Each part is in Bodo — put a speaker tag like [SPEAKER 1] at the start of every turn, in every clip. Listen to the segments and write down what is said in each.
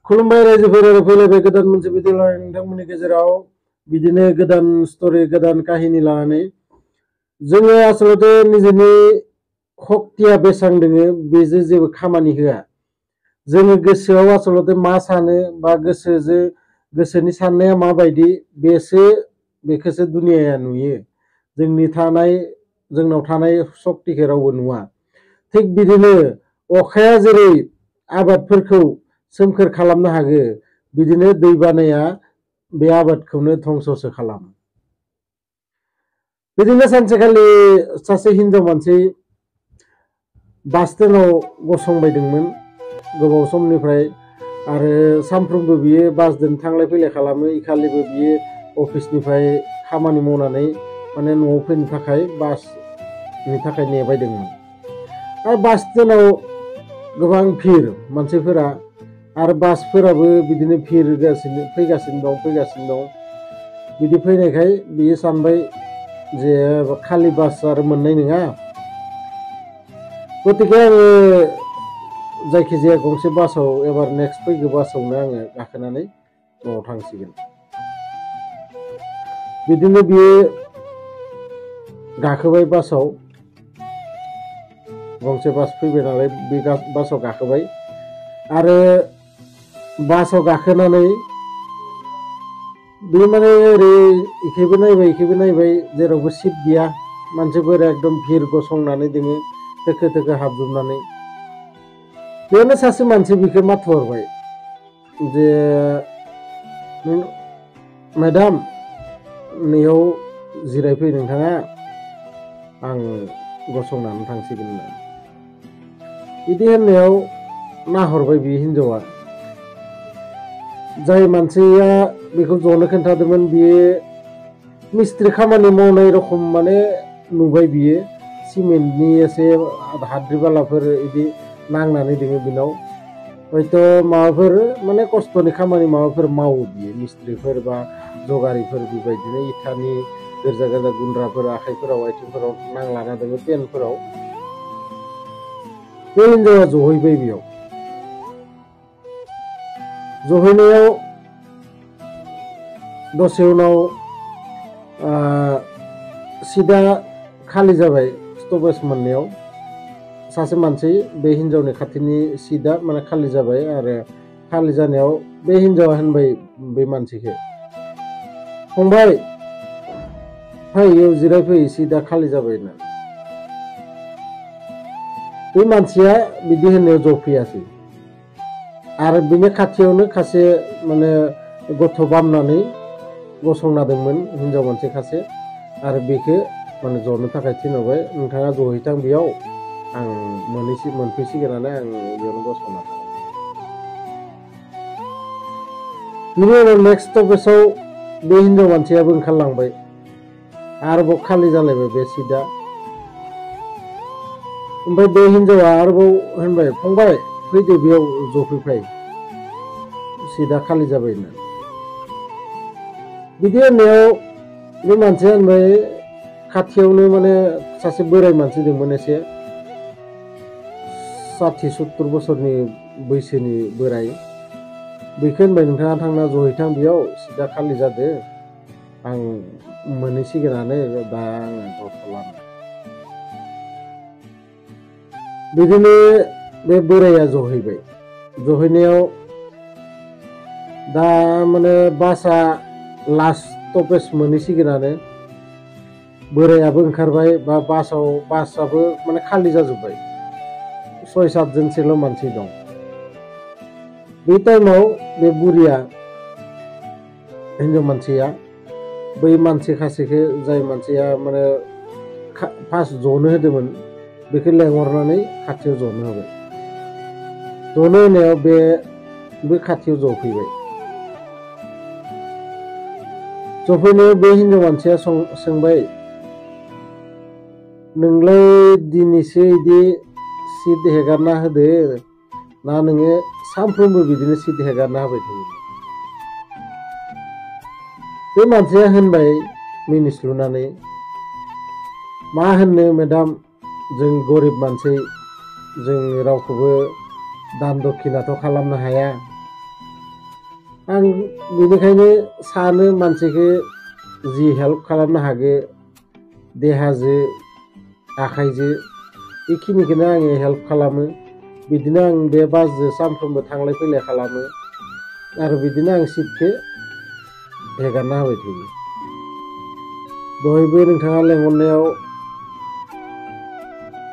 [SPEAKER 1] खुलुमबाय रायजोफोर आरो फैलायबाय गोदान मोनसे भिडिअ लानानै नोंथांमोननि गेजेराव बिदिनो गोदान स्टोरी गोदान काहिनी लानानै जोङो आसलते निजेनि शक्तिया बेसां दोङो बेजों जेबो खामानि होआ जोङो गोसोआव आसलते मा सानो बा गोसोनि साननाया माबायदि बेखौसो दुनियाया नुयो जोंनाव थानाय शक्तिखौ रावबो नुवा थिग बिदिनो अखाया जेरै आबादफोरखौ सोमखोर खालामनो हागो बिदिनो दैबानाया बे आबादखौनो धंससो खालामो बिदिनो सानसेखालि सासे हिनजाव मानसि बास स्टेन्डआव गसंबायदोंमोन गोबाव समनिफ्राय आरो सानफ्रोमबो बियो बासजों थांलाय फैलाय खालामो इखालिबो बियो अफिसनिफ्राय खामानि मावनानै माने न'आव फैनो थाखाय बासनि थाखाय नेबायदोंमोन आरो बास स्टेन्डआव गोबां भिर मानसिफोरा आरो बासफोराबो बिदिनो फैगासिनो दं बिदि फैनायखाय बियो सानबाय जे खालि बास आरो मोननाय नङा गतिके आङो जायखिजाया गंसे बासाव एबार नेक्स्ट फैगौ बासावनो आङो गाखोनानै न'आव थांसिगोन बिदिनो बियो गाखोबाय बासाव गंसे बास फैबाय नालाय बे बासाव गाखोबाय आरो बासाव गाखोनानै बे माने ओरै इखैबो नायबाय जेरावबो सिट गैया मानसिफोरा एकदम भिर गसंनानै दोङो थोखो थोखो हाबजोबनानै बेयावनो सासे मानसि बिखौ माथो हरबाय जे मेडाम नैयाव जिरायफै नोंथाङा आं गसंनानै थांसिगोन होनना बिदि होननायाव नाहरबाय बे हिनजावा जाय मानसिया बेखौ जनो खोन्थादोंमोन बियो मिस्ट्रि खामानि मावनाय रखम माने नुबाय बियो सिमेन्टनि एसे हाद्रि बालाफोर बिदि नांनानै दोङो बिनाव हयथ' माबाफोर माने खस्थ'नि खामानि माबाफोर मावो बियो मिस्ट्रिफोर बा जगारिफोर बेबायदिनो इथानि गोरजा गुन्द्राफोर आखाइफोराव आथिंफोराव नांलाना दोङो पेनफोराव बे हिनजावा जहैबाय बेयाव जहैनायाव दसे उनाव सिदा खालि जाबाय स्टपेज मोननायाव सासे मानसि बे हिनजावनि खाथिनि सिदा माने खालि जाबाय आरो खालि जानायाव बे हिनजावा होनबाय बे मानसिखौ फंबाय फै इयाव जिरायफै सिदा खालि जाबाय होनना बे मानसिया बिदि होननायाव जफैयासै आरो बिनि खाथियावनो खासे माने गथ' बामनानै गसंना दंमोन हिनजाव मानसि खासे आरो बेखौ माने जनो थाखाय थिनहरबाय नोंथाङा जहैथां बेयाव आं मोनफैसिगोनानो आं बेयावनो गसंना थागोन बिनि उनाव नेक्स्ट स्टपेजाव बे हिनजाव मानसियाबो ओंखारलांबाय आरोबाव खालि जालायबाय बे सिटआ ओमफ्राय बे हिनजावा आरोबाव होनबाय फंबाय फैदो बेयाव जफैफाय सिटआ खालि जाबाय होनना बिदि होननायाव बे मानसिया होनबाय खाथियावनो माने सासे बोराय मानसि दंमोन एसे 60-70 बोसोरनि बैसोनि बोराय बेखौ होनबाय नोंथाङा थांना जहैथां बेयाव सिटआ खालि जादो आं मोनहैसिगोनानो दा आङो जथ'लानो बिदिनो बे बोराया जहैनायाव दा माने बासआ लास्ट स्टपेज मोनहैसिगोनानो बोरायाबो ओंखारबाय बा बासआबो माने खालि जाजोब्बाय 6-7 जनसोल' मानसि दं बे टाइमाव बे बुरिया हिनजाव मानसिया बै मानसि खासेखौ जाय मानसिया माने फार्स्ट जनो होदोंमोन बेखौ लेंहरनानै खाथियाव जनो होबाय जनो होनायाव बे खाथियाव जफैनायाव बे हिनजाव मानसिया सोंबाय नोंलाय दिनैसो बिदि सिट हेगारना होदो ना नोङो सानफ्रोमबो बिदिनो सिट हेगारना होबाय थायो बे मानसिया होनबाय मिनिस्लुनानै मा होननो मेडाम जों गरिब मानसि जों रावखौबो दान दक्षिणाथ' खालामनो हाया आं बेनिखायनो सानो मानसिखौ जि हेल्प खालामनो हागो देहाजो आखाइजो बेखिनिखौनो आङो हेल्प खालामो। बिदिनो आं बे बासजों सानफ्रोमबो थांलाय फैलाय खालामो आरो बिदिनो आं सिटखौ हेगारना होबाय थायो। दहायबो नोंथाङा लेंहरनायाव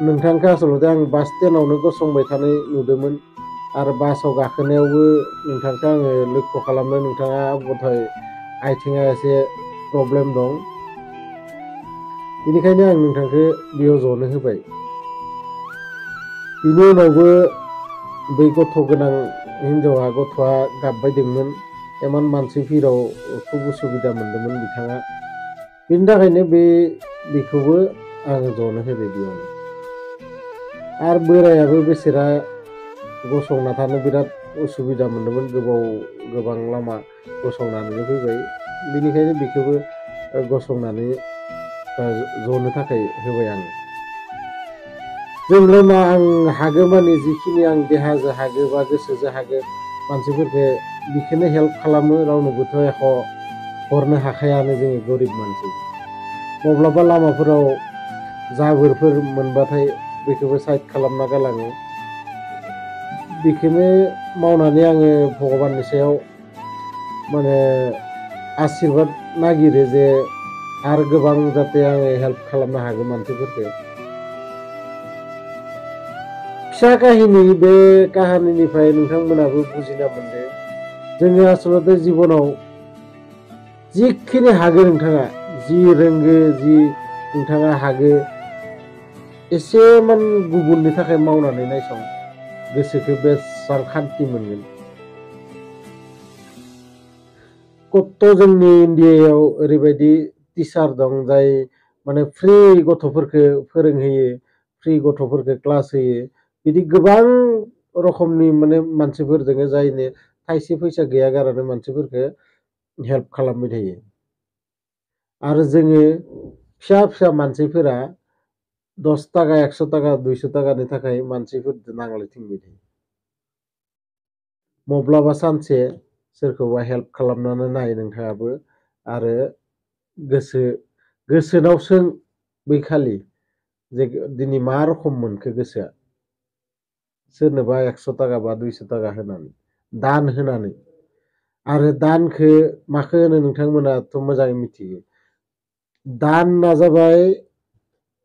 [SPEAKER 1] नोंथांखौ आसलते आं बास स्टेन्डआवनो गसंबाय थानाय नुदोंमोन आरो बासाव गाखोनायावबो नोंथांखौ आङो लक्ष्य खालामनो नोंथाङा बधय आथिङा एसे प्रब्लेम दं, बेनिखायनो आं नोंथांखौ बेयाव जनो होबाय। बिनि उनावबो बै गथ' गोनां हिन्जावा गथ'आ गाबबायदोंमोन, इमान मानसि भिराव खुब उसुबिदा मोन्दोंमोन बिथाङा, बिनि थाखायनो बेखौबो आङो जनो होबाय बेयावनो। आरो बोरायाबो बेसेरा गसंना थानो बिराद उसुबिदा मोन्दोंमोन, गोबां लामा गसंनानै फैबाय, बेनिखायनो बेखौबो गसंनानै जनो थाखाय होबाय आङो। जोंल' मा आं हागो माने जिखिनि आं देहाजों हागो बा गोसोजों हागो मानसिफोरखौ बेखौनो हेल्प खालामो। रावनोबोथ' एख' हरनो हाखायानो, जोङो गरिब मानसि। माब्लाबा लामाफोराव जाबोरफोर मोनबाथाय बेखौबो साइड खालामना गालाङो। बेखौनो मावनानै आङो भगबाननि सायाव माने आशीर्बाद नागिरो जे आरो गोबां जाहाथे आङो हेल्प खालामनो हागोन मानसिफोरखौ। फिसा काहिनी, बे काहानिनिफ्राय नोंथांमोनाबो बुजिना मोनदो जोङो आसलते जिबनाव जिखिनि हागो नोंथाङा जि रोंगो, जि नोंथाङा हागो एसेमान गुबुननि थाखाय मावनानै नायसं, गोसोखौ बेसेबां खान्थि मोनगोन। कत जोंनि इन्डियायाव ओरैबायदि टिचार दं जाय माने फ्रि गथ'फोरखौ फोरोंहोयो, फ्रि गथ'फोरखौ क्लास होयो। बिदि गोबां रोखोमनि माने मानसिफोर दङ जायनो थाइसे फैसा गैया गारानो मानसिफोरखौ हेल्प खालामबाय थायो। आरो जोङो फिसा फिसा मानसिफोरा 10 थाखा 100 थाखा 200 थाखानि थाखाय मानसिफोरजों नांलायथिंबाय थायो। माब्लाबा सानसे सोरखौबा हेल्प खालामनानै नाय नोंथाङाबो, आरो गोसोनाव सों बै खालि जे दिनै मा रखम मोनखो गोसोआ, सोरनोबा 100 थाखा बा 200 थाखा होनानै, दान होनानै। आरो दानखौ माखौ होनो नोंथांमोनाथ' मोजाङै मिथियो। दाना जाबाय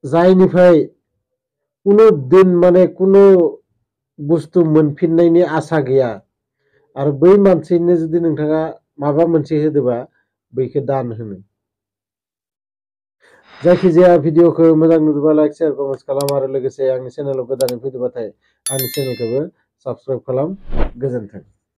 [SPEAKER 1] जायनिफ्राय कुनु दिन माने कुनु बुस्थु मोनफिननायनि आसा गैया, आरो बै मानसिनो जुदि नोंथाङा माबा मोनसे होदोबा बैखौ दान होनो। जायखिजाया भिडिअखौ मोजां नुदोंबा लाइक शेयार कमेन्ट खालाम, आरो लोगोसे आंनि चेनेलाव गोदानै फैदोंबाथाय आंनि चेनेलखौबो साबस्क्राइब खालाम। गोजोन्थों।